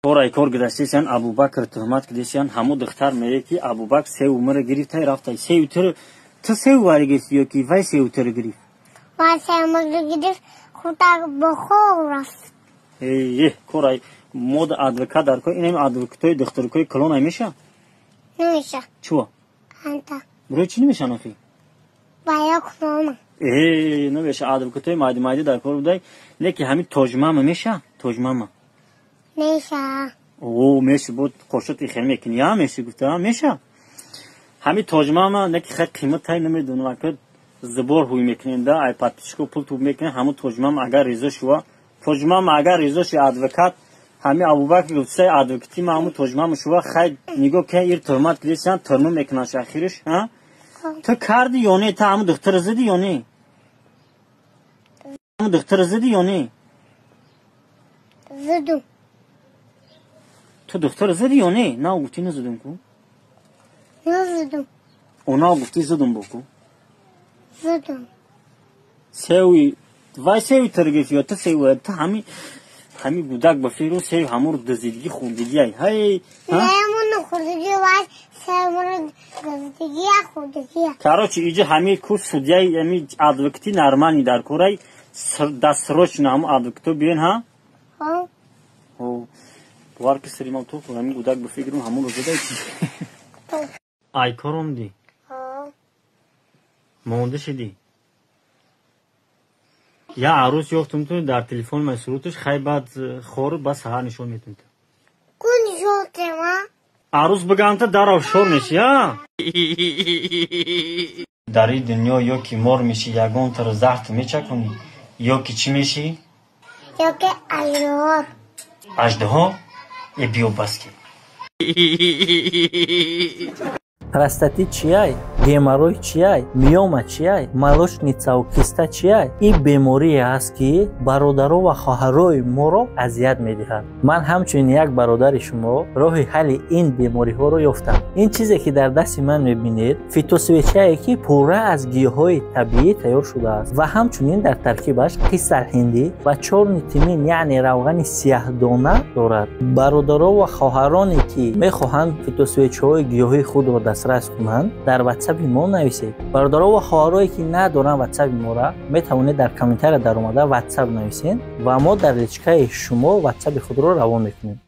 Корай кор гидаштесян, Абубакр туҳмат кидесян. Ҳаму духтар мее, ки Абубакр севу мара гирифтай, рафтай. Севу тир, ту севу вари гирифти ё ки вай севу тир гирифт? Вай севу мара гирифт, худак бохор рафт. Э, корай мод адвокат дар кор. Инам адвокатои духтаркои калон ай меша? Намеша. Чува? Анта. Барои чӣ намешан охи? Бая кулона. Э, намеша, адвокатои майди майди дар кор будай. Не ки ҳамин тоҷмама меша? Тоҷмама. Меша. О, меша, буд қошот ихел мекунӣ, я меша гуфта, меша. Ҳамин тоҷмама не ки хай қимат тай намедонам, ака зибор ҳуй мекунем да, ай подписчико пул туб мекунем, ҳамун тоҷмама агар ризо шува, тоҷмама агар ризо ши адвокат, ҳами Абубакр гуфтсай адвокати ма ҳамун тоҷмама шува, хай нигоҳ ка ир туҳмат кидесян, турма мекунаш ахириш, ҳа? Ту карди ё не? Ту ҳамун духтара зиди ё не? Ҳамун духтара зиди ё не? Зидум. Ту духтара зиди ё не? На гуфтӣ назидум ку? Назидум. Она гуфтӣ зидум бо ку? Зидум. Севи вай севи тир гирифт ё ту севи ту ҳами гудак ба фиру севи ҳамур дизидгӣ хурдигӣ ай ҳай. Ҳамун хурдигӣ вай севмур дизидгӣ хурдигӣ. Короче, иҷа ҳами ку судьяи ҳами адвокати нормальный дар корай дасрочно ҳаму адвокато биён, ҳа? Ҳо. Ҳо. Бовар ки сиримам ту ҳами гудак ба фикрум ҳамун задай. Ай кор омдӣ? Ҳо. Монда шидӣ? Я арӯс ёфтум ту дар телефон май суруташ, хай баъд хор ба саҳар нишон метум ту. Ку нишон тема? Арӯс биганта дар офшор меши, а? Дар ин дунё ё ки мор мешӣ, ягонтаро заҳр мечаконӣ, ё ки чӣ мешӣ? Ё ки аждаҳо. Аждаҳо? Э, биё, бас ки. Простатит чиай, геморрой чиай, миома чиай, молочницаву киста чиай? Ин беморие аст, ки бародаро ва хоҳарои моро азият медиҳад. Ман ҳамчунин як бародари шумо роҳи ҳалли ин бемориҳоро ёфтам. Ин чизе, ки дар дасти ман мебинед, фитосвечае, ки пурра аз гиёҳҳои табиӣ тайёр шудааст ва ҳамчунин дар таркибаш қисалҳиндӣ ва чёрный тмин, яъне равғани сияҳдона дорад. Бародаро ва хоҳароне, ки мехоҳанд фитосвечаҳои гиёҳии худро дастрас кунанд, дар ватсапи мо нависед. Бародаро ва хоҳарое, ки надоранд ватсапи моро, метавонед дар комментария даромада ватсап нависед ва мо дар личкаи шумо ватсапи худро равон мекунем.